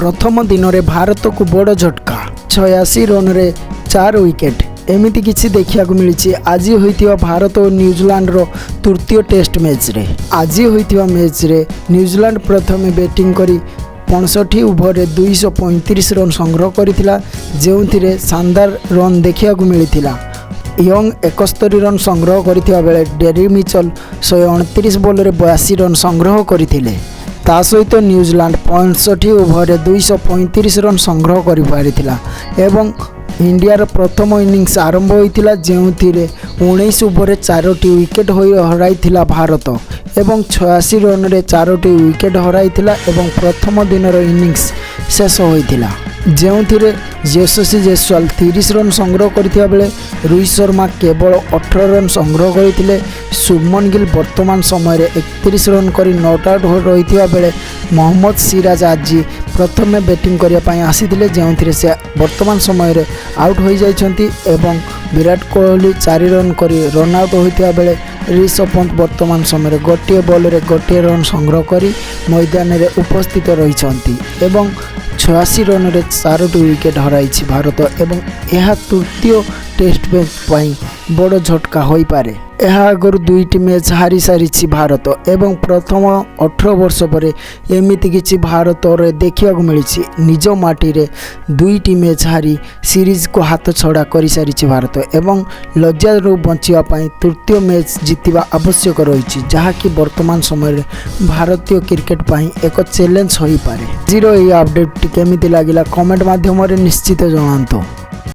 ପ୍ରଥମ ଦିନରେ ଭାରତକୁ ବଡ଼ ଝଟକା, 86 ରନରେ ଚାର ୱିକେଟ୍। ଏମିତି କିଛି ଦେଖିବାକୁ ମିଳିଛି ଆଜି ହୋଇଥିବା ଭାରତ ଓ ନ୍ୟୁଜିଲାଣ୍ଡର ତୃତୀୟ ଟେଷ୍ଟ ମ୍ୟାଚ୍ରେ। ଆଜି ହୋଇଥିବା ମ୍ୟାଚ୍ରେ ନ୍ୟୁଜିଲାଣ୍ଡ ପ୍ରଥମେ ବ୍ୟାଟିଂ କରି 65 ଓଭରରେ 235 ରନ୍ ସଂଗ୍ରହ କରିଥିଲା, ଯେଉଁଥିରେ ଶାନଦାର ରନ୍ ଦେଖିବାକୁ ମିଳିଥିଲା। ୟଙ୍ଗ 71 ରନ୍ ସଂଗ୍ରହ କରିଥିବା ବେଳେ ଡେରିଲ୍ ମିଚେଲ 129 ବଲରେ 82 ରନ୍ ସଂଗ୍ରହ କରିଥିଲେ। ତା ସହିତ ନ୍ୟୁଜିଲାଣ୍ଡ 65 ଓଭରରେ 235 ରନ୍ ସଂଗ୍ରହ କରିପାରିଥିଲା ଏବଂ ଇଣ୍ଡିଆର ପ୍ରଥମ ଇନିଂସ ଆରମ୍ଭ ହୋଇଥିଲା, ଯେଉଁଥିରେ 19 ଓଭରରେ ଚାରୋଟି ୱିକେଟ୍ ହୋଇ ହରାଇଥିଲା ଭାରତ ଏବଂ 86 ରନରେ ଚାରୋଟି ୱିକେଟ୍ ହରାଇଥିଲା ଏବଂ ପ୍ରଥମ ଦିନର ଇନିଂସ ଶେଷ ହୋଇଥିଲା, ଯେଉଁଥିରେ ଯଶସ୍ୱୀ ଜୟସ୍ୱାଲ 30 ରନ୍ ସଂଗ୍ରହ କରିଥିବା ବେଳେ ରୋହିତ ଶର୍ମା କେବଳ 18 ରନ୍ ସଂଗ୍ରହ କରିଥିଲେ। ଶୁଭମନ ଗିଲ୍ ବର୍ତ୍ତମାନ ସମୟରେ 31 ରନ୍ କରି not out ହୋଇ ରହିଥିବା ବେଳେ ମହମ୍ମଦ ସିରାଜ ଆଜି ପ୍ରଥମେ ବ୍ୟାଟିଂ କରିବା ପାଇଁ ଆସିଥିଲେ, ଯେଉଁଥିରେ ସେ ବର୍ତ୍ତମାନ ସମୟରେ ଆଉଟ୍ ହୋଇଯାଇଛନ୍ତି ଏବଂ ବିରାଟ କୋହଲି 4 ରନ୍ କରି ରନ୍ ଆଉଟ୍ ହୋଇଥିବା ବେଳେ ରିଷଭ ପନ୍ତ ବର୍ତ୍ତମାନ ସମୟରେ ଗୋଟିଏ ବଲରେ ଗୋଟିଏ ରନ୍ ସଂଗ୍ରହ କରି ମଇଦାନରେ ଉପସ୍ଥିତ ରହିଛନ୍ତି। ଏବଂ 86 ରନରେ ଚାରୋଟି ୱିକେଟ୍ ହରାଇଛି ଭାରତ ଏବଂ ଏହା ତୃତୀୟ ଟେଷ୍ଟ ମ୍ୟାଚ୍ ପାଇଁ ବଡ଼ ଝଟକା ହୋଇପାରେ। ଏହା ଆଗରୁ ଦୁଇଟି ମ୍ୟାଚ୍ ହାରି ସାରିଛି ଭାରତ ଏବଂ ପ୍ରଥମ 18 ବର୍ଷ ପରେ ଏମିତି କିଛି ଭାରତରେ ଦେଖିବାକୁ ମିଳିଛି। ନିଜ ମାଟିରେ ଦୁଇଟି ମ୍ୟାଚ୍ ହାରି ସିରିଜକୁ ହାତ ଛଡ଼ା କରିସାରିଛି ଭାରତ ଏବଂ ଲଜ୍ଜାରୁ ବଞ୍ଚିବା ପାଇଁ ତୃତୀୟ ମ୍ୟାଚ୍ ଜିତିବା ଆବଶ୍ୟକ ରହିଛି, ଯାହାକି ବର୍ତ୍ତମାନ ସମୟରେ ଭାରତୀୟ କ୍ରିକେଟ ପାଇଁ ଏକ ଚ୍ୟାଲେଞ୍ଜ ହୋଇପାରେ। ଆଜିର ଏହି ଅପଡ଼େଟ୍ଟି କେମିତି ଲାଗିଲା, କମେଣ୍ଟ ମାଧ୍ୟମରେ ନିଶ୍ଚିତ ଜଣାନ୍ତୁ।